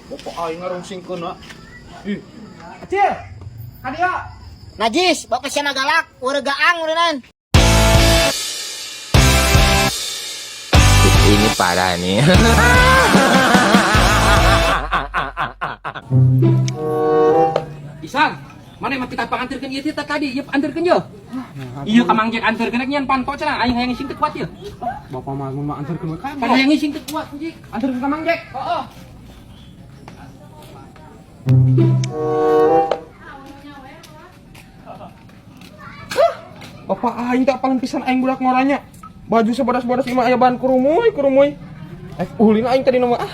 Bapak aing ngarungsingkeun. Ih. Acil. Ka dieu. Najis, bapak sia galak, urang gaang urenan. Ini parah nih. Isan, mana mah kita panganterkeun ieu teh tadi, ieu anterkeun ye. Ieu ka Mang Jack anterkeun nyian panto cenah, aing hayang ngising teu kuat ieu. Bapak mah mun mah anterkeun we ka. Pan hayang ngising teu kuat anjing. Anterkeun ka Mang Jack. Heeh. Bapak aing tak paling pisan aing budak ngoranya. Baju sebodas-bodas imah aya bahan kurumuy, kurumuy. Eh, ulin aing tadi nama ah.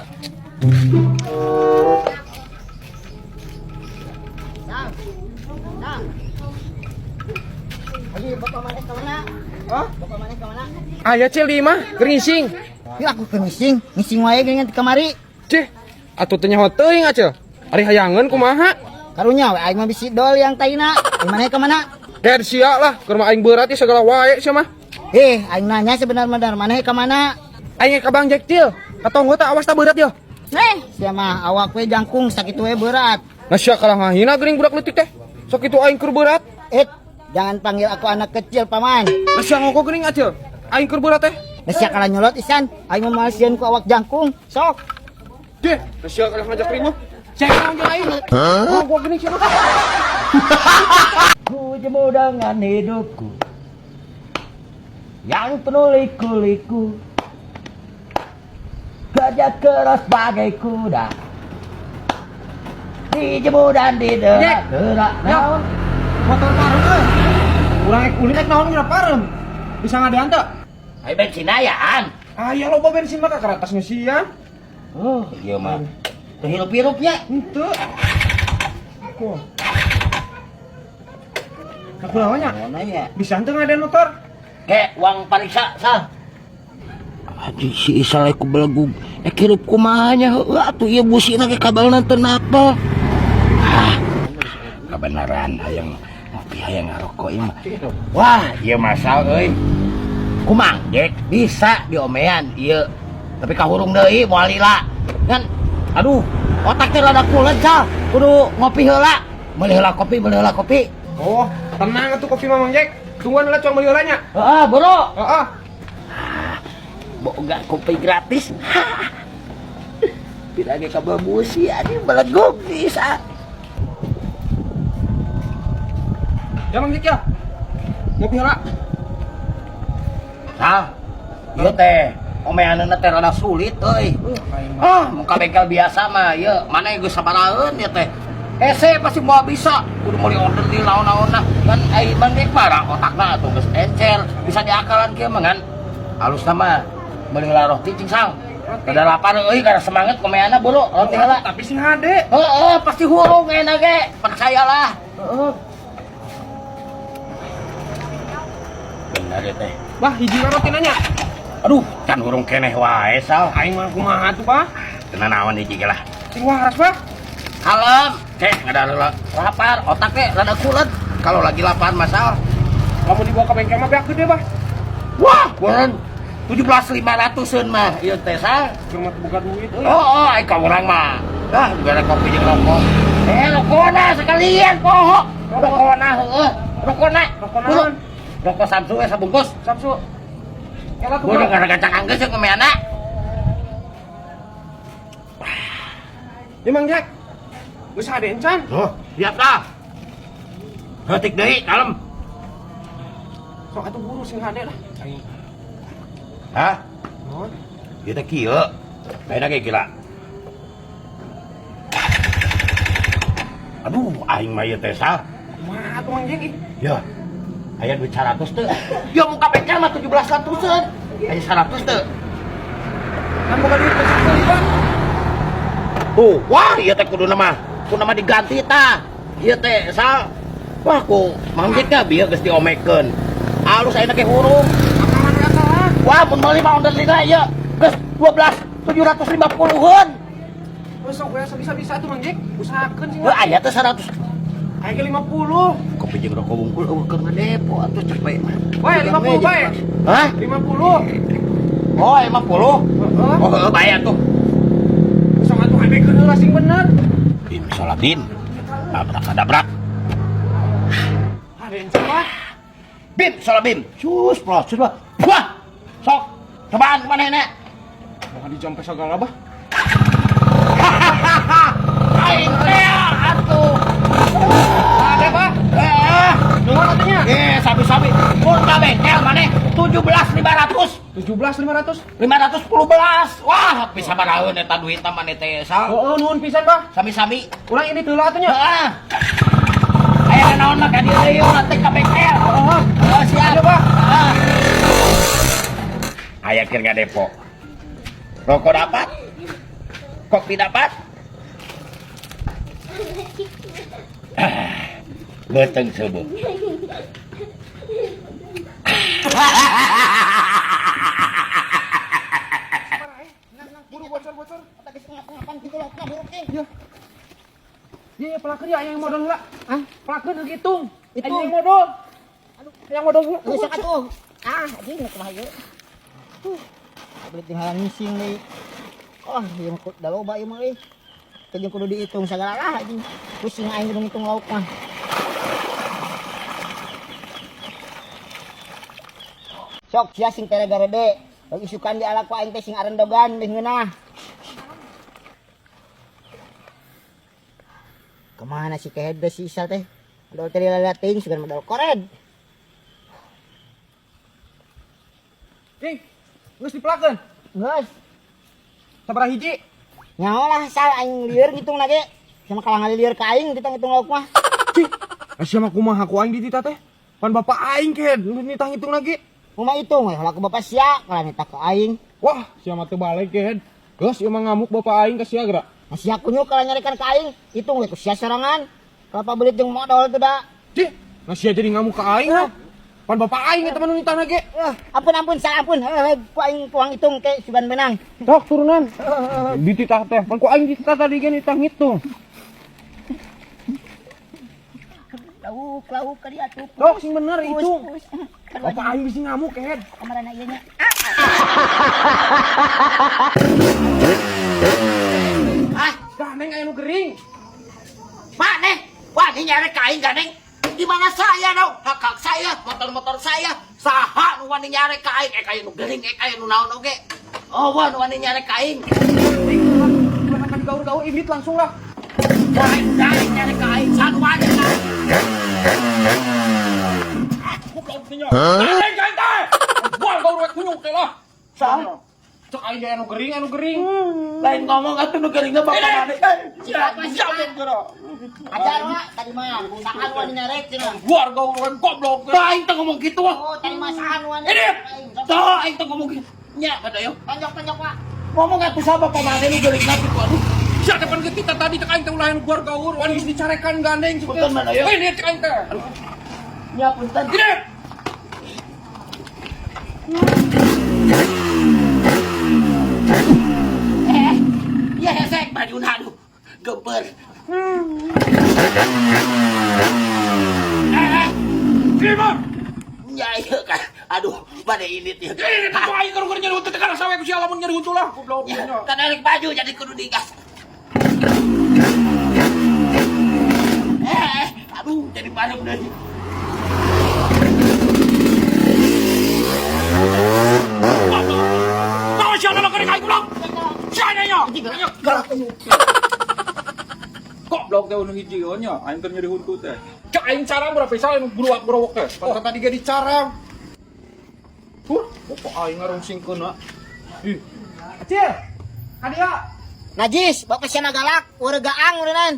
Sang. Sang. Aji, bapak maneh ka mana? Hah? Bapak maneh ka mana? Aya cil di imah, keur ngising. Yuk aku keur ngising, ngising wae geuningan ti kamari. Cih, atuh teh nyaho teuing acil. Ari hayangeun kumaha? Karunya we aing mah bisi dol yang taina. Aing maneh ka mana? Der sia lah, keur mah aing berat ieu segala wae sia mah. Eh, aing nanya sebenar-benar maneh ka mana? Aing ka Bang Jack cil. Katonggo teh awas tah berat yo. Eh, sia mah awak we jangkung sakitu we berat. Nah sia kalah ngahina geuning budak leutik teh. Sakitu aing keur berat. Eh, jangan panggil aku anak kecil, paman. Nah sia ngoko geuning acil. Aing keur berat teh. Nah sia kalah nyolot isan, aing mah moal sieun ku awak jangkung. Sok. Deh, nah sia kalah ngajak ribuh. Cek naon jeung aing. Oh, gua geuning sia mah. Ku jemu dengan hidupku yang penuh liku-liku, kerja keras bagai kuda, dijemu dan didera-dera. Naon? Motor parem euy. Urang ek ulin ek naon geura parem. Bisa ngadean teu? Ayo bensin ayaan. Aya loba bensin mah ka keratas ngeusian. Oh, iya mah. Teu hirup-hirupnya. Henteu. Wah. Aku lawannya. Naon nya? Bisa henteu ngadean motor? Ke uang pariksa sal. Aduh si Isal ku belegug. Ek hirup kumaha nya heueuh atuh ieu busina ge kabelna teu napel. Ah, kebenaran hayang ngopi hayang ngarokok ieu mah. Wah, ieu masal euy. Kumang Jack bisa diomean ieu. Tapi kahurung deui moal lila. Ngan aduh, otak teh rada kulet sal. Kudu ngopi heula. Meuli heula kopi, meuli heula kopi. Oh, tenang atuh kopi Mamang Jack. Tungguan heula cuang meuli heula nya. Heeh, bro. Heeh. Boga kopi gratis. Tidak ada kabel busi, anjing belegug bisa. Ya Mang Jack ya. Ngopi heula. Sal, ieu teh omeanna teh rada sulit euy. Ah, muka bengkel biasa mah ieu mana geus sabaraheun ieu teh. Hese pasti moal bisa, kudu meuli order di naon-naonna. Ngan ai Mang Jack mah otakna atuh geus encer, bisa diakalan kieu mah ngan. Halusna mah meuli heula roti cing Sal. Rada lapar euy karena semangat komeana buru roti heula. Tapi sing hade. Heeh, pasti hurung enak ge, percayalah. Heeh. Bener ya teh. Bah, hiji we roti nanya. Aduh, can hurung keneh wae Sal. Aing mah kumaha tuh, Bah? Teu naon hiji ge lah. Sing waras, Bah. Kalem, cek ngada lapar, otak teh rada kulet. Kalau lagi lapar masal. Lamun dibawa ke bengkel mah beak gede, Bah. Wah, kuren 17.500-eun mah ieu teh Sal. Keur mah teu boga duit euy. Oh, oh, ai ka urang mah. Ah, gara kopi jeung rokok. Rokona sekalian poho. Rokona heueuh. Rokona. Rokok naon? Rokok Samsu we sabungkus. Samsu. Kela tuh. Gua udah gara-gara anggeus jeung ngomeana. Ya Mang Jack. Geus hade encan. Tuh, lihat dah. Heutik deui, kalem. Sok atuh buru sing hade lah. Hah? Naon? Ieu teh kieu. Beda ge gila. Aduh, aing mah ieu teh Sal. Kumaha atuh Mang Jack ih? Ya. Aya duit 100 teu. Ya muka bengkel mah 1700-eun. Aya 100 teu. Kan boga duit geus meuli, Bang. Tuh, wah ieu teh kuduna mah. Kuduna mah diganti tah. Ieu teh Sal. Wah, ku Mang Jack nya bieu geus diomekeun. Alus ayeuna ge hurung. Wah, mun meuli mah onder lila ieu. Geus 12.750-eun. Wes sok we bisa-bisa tuh Mang Jack. Usahakeun sih. Heuh, aya teh 100. Aya ge 50. Kopi jeung rokok wungkul eueuh keur ngadepo atuh cepet mah. Wah, 50 bae. Hah? 50. Oh, 50. Heeh. Oh, heueuh bae atuh. Sok atuh hade Bibikeun heula sing bener. Bim salabim. Abrakadabrak. Ada yang salah. Bim salabim. Cus plos cus. Wah. Sok. Cobaan kemana nek? Mau dijampe sagala bah. Aing teh atuh. Ada bah. Eh, Nuhun atunya. eh, sabi-sabi. Mun ka bengkel maneh 17.500. 17.500. 510 belas. Wah, bisa baraheun eta duitna maneh teh sal. Oh, nuhun pisan bah. Sami-sami. Urang ini heula atunya. Heeh. Aya naon mah ka dieu deui urang teh ka bengkel. Heeh. Heeh, siap. Ayo, Bah. Heeh. Aya keur ngadepo. Rokok dapat. Kopi dapat. Ah, beuteung seubeung. Buru bocor-bocor. Eta geus ngap-ngapan kitu laukna buruk ting. Iya. Iya, ya, pelakeun ya yang modal heula. Hah? Pelakeun heula hitung. Hitung. Yang modal. Yang modal heula. Geus sok atuh. Ah, anjing nu kumaha ieu. Tuh. Beli tinggalan ngising deui. Oh, ieu mah da loba ieu mah euy. Teu jeung kudu dihitung sagala lah anjing. Pusing aing kudu ngitung lauk mah. Sok sia sing tere garede. Bagi isukan di ala ku aing teh sing arendogan deui ngeunah. Kemana si kehed si Isal teh? Modal teh lalating sugan modal kored. King, geus dipelakeun. Geus. Sabaraha hiji? Nyaho lah sal aing lieur ngitung lagi. Sama kalah ngalieur ka aing kita ngitung lauk mah. Cih, sia mah kumaha ku aing ditita teh? Pan bapak aing kehed nu nitah ngitung lagi. Kumaha hitung we ku bapak sia kalah nitah ka aing. Wah, sia mah teu balik kehed. Geus ieu mah ngamuk bapak aing ka sia geura. Nah, sia kunyuk kalah nyarikan ka aing, hitung we ku sia sorangan. Kelapa belit jeung modal tuh da. Cih, nah sia jadi ngamuk ka aing ha. Pan bapak aing eta mah nu nitah lagi. Eh, ampun ampun sal ampun. Eh, ku aing tuang hitung ke sugan benang. Tok turunan. Dititah teh, pan ku aing dititah tadi ge nitah ngitung. Lauk lauk ka dieu atuh. Tok sing bener hitung. Pus, pus. Bapak aing bisi ngamuk kehed. Kamarana ieu nya. Ah, Gandeng aya nu gering. maneh. Wah, ini nyarek ka aing gandeng. Di mana saya dong? Hak hak saya, motor-motor saya. Saha nu wani nyarek ka aing? Eh aya nu gering, eh aya nu naon oge. Oh, wah nu wani nyarek ka aing. Ulah akan digaur-gaur indit langsung lah. Wah, aing nyarek nyarek ka aing. Saha nu wani ka aing? Goblok nya. Gandeng aing teh. Buang gaur we kunyuk teh lah. Saha? Cek aing ge anu gering, anu gering. Lain ngomong atuh nu geuringna bapak maneh. Ya, siapa geura? Ajar wa tadi mah. Saha nu wani nyarek cenah. Buar gaur we goblok. Tah aing teh ngomong kitu ah. Oh, tadi mah saha nu wani. Ini. nyarek ka aing. Sok, Tah aing teh ngomong kitu. Nya kada yo. Tonjok-tonjok wa. Ngomong atuh saha bapak maneh nu geuringna kitu aduh. Sia depan ke kita tadi cek aing teh ulah anu buar gaur, wani geus dicarekan gandeng cek. Punten mana, yo? Ini cek aing teh. Nya punten. Gede. Eh, ya hesek bajuna aduh. Gemper. Eh, Terima. nya ieu kan. Aduh, bade ini teh. Ini teh aing keur nyeri huntu teh kana sawe ku sia lamun nyeri huntu lah goblok. Ya, kan erek baju jadi kudu digas. Eh, aduh, jadi padam deui. Tahu sia na gering aing goblok. Sia nya. Goblok teh nu hiji nya, aing keur nyeri huntu teh. Cek aing carang berapa salah nu buruak-buruak teh. Pan tadi ge dicarang. Huh, bapak aing ngarungsingkeun ah. Ih. Acil. Ka dieu. Najis, bapak sia galak, ureuh gaang ureunan.